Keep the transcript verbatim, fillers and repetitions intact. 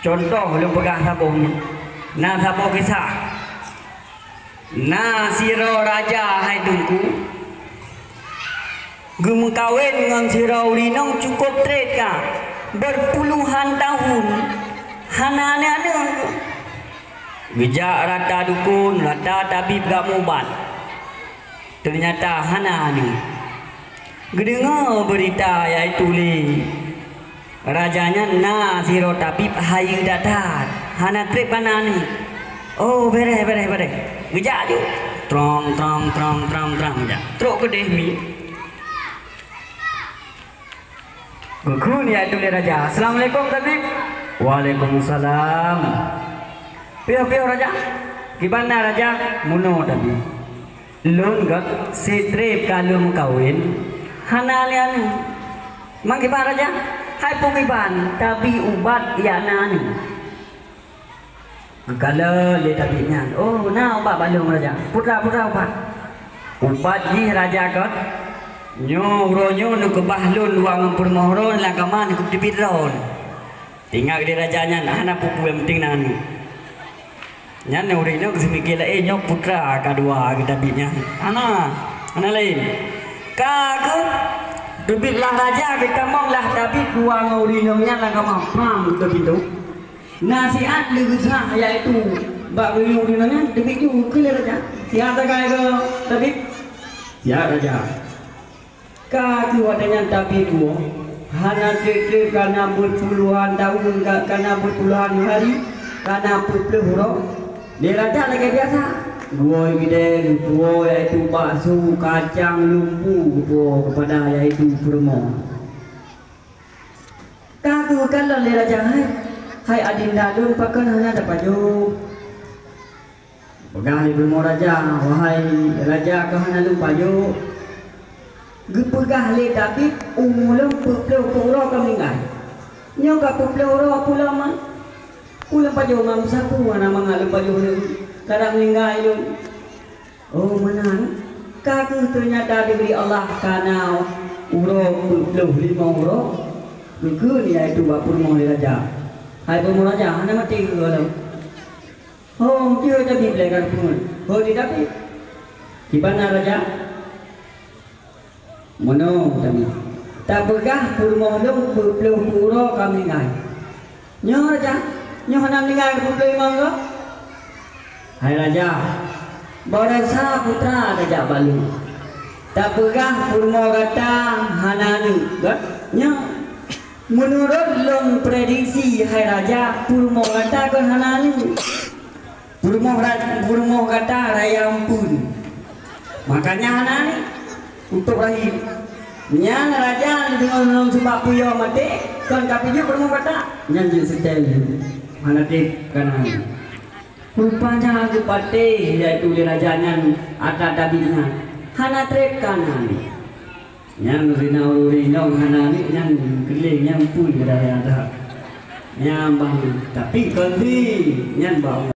Cuntoh lôn peugah saboh nyoe. Na saboh kisah. Na sidroe raja hai Teungku, geumeukawen ngon sidroe ureueng inong cukôp trép ka, beurpuluhan tahun hana aneuëk-aneuëk. Geujak rata dukon, rata tabib gak meuubat. Teunyata hana aneuëk. Geudeungoe beurita yaitu lé raja nyan na sidroe tabib hayeue that-that, hana trép hana aneuëk. Oh, béréh, béréh, béréh. Geujak ju. Trong, trong, trong, trong, trong, geujak. Trok keudeh mi. Geukheun yaitu lé raja. "Assalamualaikum, tabib." "Waalaikumsalam." "Piôh-piôh, raja." "Kiban na, raja?" "Meunoe, tabib. Lôn gét, si trép ka lôn meukawen, hana lé aneuëk." "Mang kiban, raja?" "Hai peue kiban, tabi ubat jak na aneuëk." Geukalon lé tabib nyan, "Oh, na ubat bak lôn, raja." "Peue teuma, peue teuma ubat?" "Ubat jih, raja, kon. Nyoe uroe nyoe neukeubah lôn dua ngon peurumoh droe lam kama, neukeubah teubiet droe." Teuingat lé raja nyan, hana peue-peue, nyang penting na aneuëk. Nyan ureueng inong geuseumiké laén, nyoe putra ka dua geuh tabib nyan. Hana, hana laén. Ka geuh teubiet lah raja, geutamong lah tabib dua ngon ureueng inong nyan lam kama, prang geututup pintoe. Na siat lé geusah, yaitu bak ureueng inong nyan teubiet ju keu lé raja. "Siat sagai keu tabib?" "Siat, raja." Ka geuh watée nyan tabib geuwoe, hana trép-trép, kana beupuluhan tahun, ka-, kana beupuluhan hari, kana peuet ploh uroe. Lé raja lagée biasa, geuwoe keudè geupuwoe, yaitu bakso, kacang, lumbu geupuwoe keupada yaitu peurumoh. Ka geukalon lé raja, "Hai, hai adinda lôn, pakon hana tapajoh?" Peugah lé peurumoh raja, "Wahai raja, kah hana lôn pajoh." Geupeugah lé tabib, "Umu lôn peuet ploh uroe ka meuninggai. Nyoe ka peuet ploh uroe pulang ma-, ulôn pajoh ma meusapeue hana mangat lôn pajoh lôn, ka meuninggai lôn." Oh, meunan. Ka geuh teunyata dibri Allah kana uroe peuet ploh limong uroe. Geukheun yaitu bak peurumoh lé raja, "Hai peurumoh raja, hana maté keu gohlom?" "Hom, jeuet tabib lé ka geupeungeut." "Hom, tabib." "Kiban na, raja?" "Meunoe, tabib. Tapeugah peurumoh lôn peuet ploh uroe ka meuninggai." "Nyoe, raja, nyoe hana meuninggai peuet ploh limong uroe?" "Hai raja, baroesa putra tajak bak lôn. Tapeugah peurumoh gata hana aneuëk, gét? Nyoe, meunurot lôn prediksi, hai raja, peurumoh gata kon hana aneuëk. Peurumoh ra-, peurumoh gata raya eumpeuen. Makanya hana aneuëk, tutup rahim. Nyan raja deungon lôn seubab peue maté, kon ka pijuet peurumoh gata." Nyan jeuet seutém, hana trép kana aneuëk. Rupanya geupatéh yaitu lé raja nyan atra tabib nyan, hana trép kana aneuëk. Nyan rina ureuëng inong hana aneuëk nyan keuléng nyan pun geudarah that. Nyan bang, tapi kon si nyan bang.